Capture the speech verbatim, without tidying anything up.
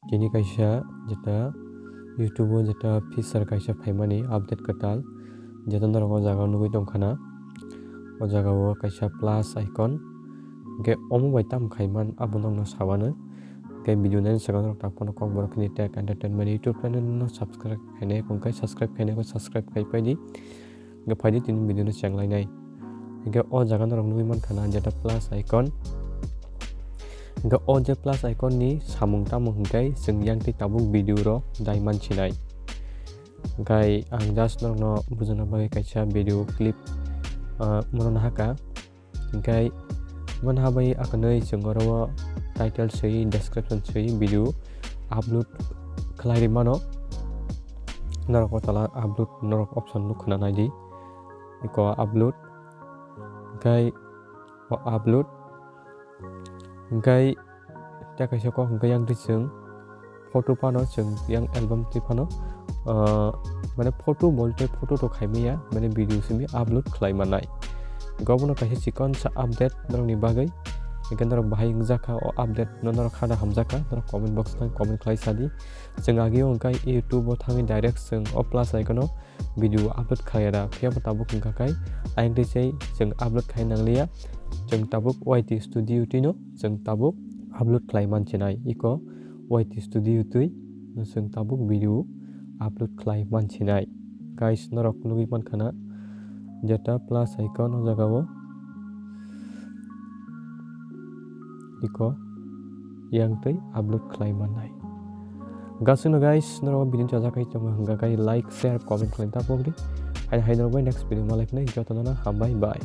Tini kaisa jeta YouTube o jeta feature kaisa phaimani update kwtal, jeta norok o jaga o nugwi tongkha na. O jaga o kaisa plus icon, hwnkhe omo bai tamo khaiman abo nokno sabanw. Hwnkhe video naini swkang norok tak phano Kokborok Hindi Tech Entertainment YouTube channel no subscribe khainai, hwnkhe subscribe khainai, subscribe khai paidi. Hwnkhe phaidi tini video no chenglainai. Hwnkhe o jaga norok nugwi mankha na jeta plus icon. Hwnkhe o je plus icon ni samung tamo hwnkhe chwng yang tei tabuk video ro dai mansinai. Hwnkhe ang just norokno bujana bagwi kaisa video clip, ah, mano nahaka. Hwnkhe mano habai akhwnwi chwng oro o title swi, description swi video upload khlai ri mano. Norok o tola upload norok option nukha na naidi. Eko upload. Hwnkhe o upload. Hwnkhe tei kaisa kok hwnkhe yang twi chwng photo phano chwng yang album twi phano, ah, mane photo bolte photo to khaimaya, mane video simi upload khlai manai. Hwnkhe obono kaisa chikon sa update norokni bagwi. Hwnkhe norok bahai wngjakha o update no norok hada hamjakha, norok comment box thang comment khlai sadi. Chwng agio hwnkhe YouTube o thangwi direct chwng o plus icon o video upload khlaiya da, phiyaba tabuk wngkha khai ayang twi sei chwng upload khai nangliya. Chwng tabuk Y T Studio twino chwng tabuk upload khlai mansinai, iko Y T Studio twi no chwng tabuk video upload khlai mansinai. Guys, norok nugwi mankha na jeta plus icon o jaga o. Iko yang twi upload khlai mannai. Gasino guys, norok video chajak kai tongma hwnkha kai like, share, comment khlai ta pokdi. Hai hai norok bai next video malai phinai jotono hambai bye.